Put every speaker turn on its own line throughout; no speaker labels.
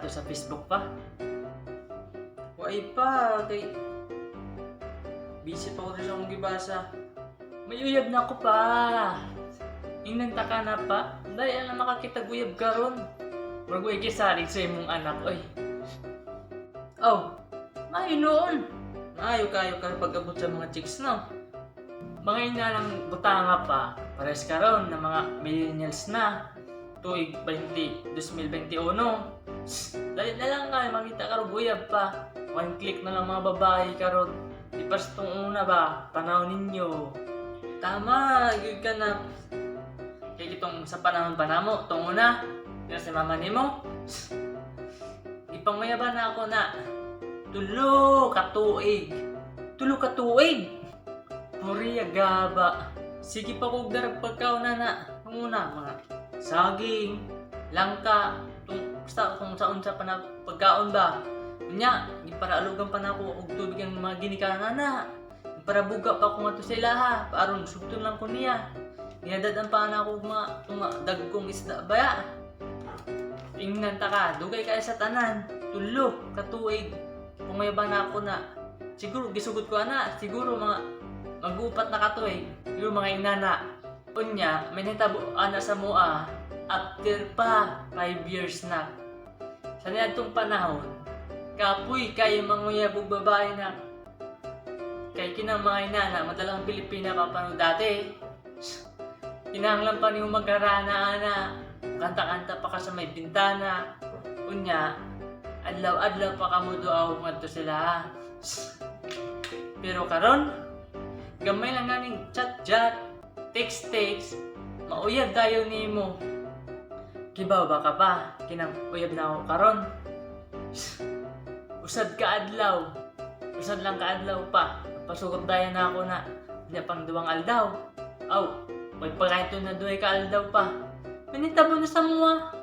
to sa Facebook pa?
Waay pa, kay busy pa ko sa akong gibasa.
May uyab na ako pa. Ingnan ta ka na pa. Dahil na makakita guyab karon. Murag way gisalig sa imong anak oy.
Oh, maayo noon. Maayo kayo ka pag-abot sa mga chicks, no?
Mga ina lang butanga pa. Pares karon na mga millennials na. Tuig 20, 2021. Shh, dali na lang nga makita karon guyab pa. One click na lang mga babae karon. Di pas tong una ba, panahon ninyo.
Tama, gyud ka na.
Kay itong sa panahon pa namo, tong una, yan si mama nimo. Ipangmayaba na ako na tulo ka tuig. Tulo ka tuig. Puriya gaba. Sige pa kog darag pagkaon na na. Ang una, mga saging, langka, tung, basta kung sa unsa pa na pagkaon ba. Unya, giparaalugan pa na ako og tubig ang mga ginikanan na. Para buga pa ko ngadto sa ilaha, aron sugton lang ko niya. Ginadad pa na ako og mga dagkong isda baya. Ingnan ta ka, dugay ka sa tanan. Tulo ka tuig. Pumayaba na ako na. Siguro gisugot ko ana, siguro mga mag-upat na katuig. Siguro mga inana. Unya, may nahitabo ana sa mua after pa 5 years na. Sa niadtong panahon, kapoy kayo manguyab og babae na kay kinang mga inana, madalang Pilipina pa pano dati. Kinahanglan pa nimo magkarana ana. Kanta-kanta pa ka sa may bintana. Unya, adlaw-adlaw pa kamo duaw ngadto sila. Pero karon, gamay lang ganing chat-chat, text-text, mauyab tayo nimo. Kibaw ba ka pa? Kinang uyab na ako karon. Usad ka adlaw. Usad lang ka adlaw pa. Pasugot dayon na ako na. Nya pang duwang aldaw. Aw, may pagkaito na duhay ka aldaw pa. Manitabo na sa mua.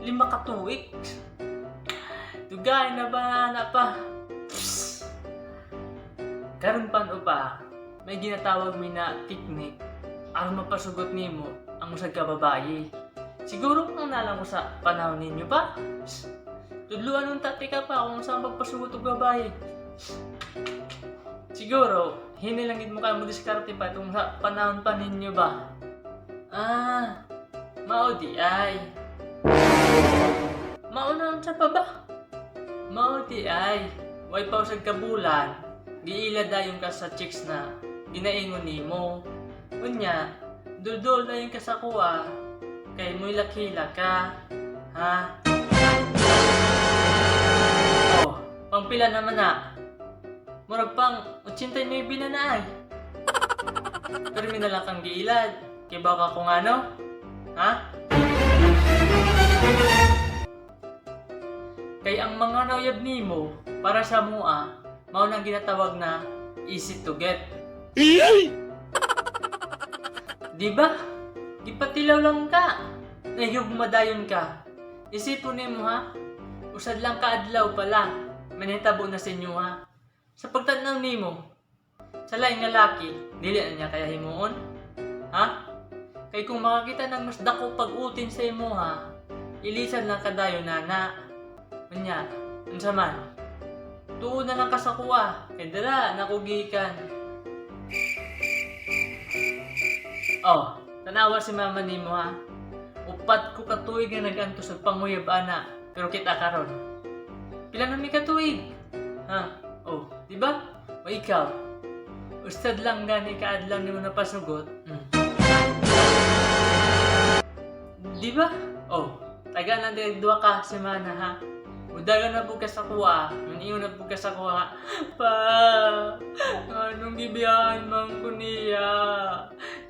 5 ka tuig. Dugay na ba na pa? Karon pan o pa, may ginatawag mi na technique aron mapasugot nimo ang usag ka babae. Siguro kung nalang ko sa panahon ninyo pa. Tudluan nung tati ka pa kung saan pagpasugot og babae. Siguro, hinilangin mo kayo mo diskarte pa itong sa panahon pa ninyo ba? Ah, mao di ay. Mauna sa pa ba? Mao di ay. Way pa usag ka bulan, giila dayon ka sa chicks na ginaingon nimo. Unya, duldul dayon ka sa kuha, kay mo'y lakila ka. Ha? Oh, pangpila naman na. Murag pang 89 na na ay. Pero may na lang kang giilad. Kay baka kung ano? Ha? Kay ang mga nauyab nimo para sa mua, mao nang ginatawag na easy to get. Di ba? Gipatilaw lang ka. Nahigugma dayon ka. Isipon nimo ha. Usad lang ka adlaw pala. Manitabo na sa inyo ha. Sa pagtanaw nimo, sa laing nga laki, dili na niya kaya himuon. Ha? Kay kung makakita ng mas dako pag-utin sa imo ha, ilisan lang kadayon nana. Unya, unsa man? Tuo na lang ka sa kuha, kay dara nakugikan. Oh, tanawa si mama nimo ha. 4 ko katuig nga nag-antos og panguyab ana, pero kita karon. Pila na mi katuig? Ha? Oh, di ba? O ikaw, ustad lang gani ka adlaw nimo napasugot. Di ba? Oh, taga na din duha ka semana ha. Mudagan na po ka sa kuha, yun na po ka sa kuha. Pa, anong gibiyaan man ko niya?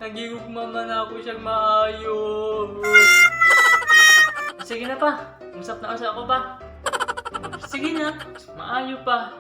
Nagigugma man ako siyang maayo. Sige na pa, usap na usa ako pa. Sige na, maayo pa.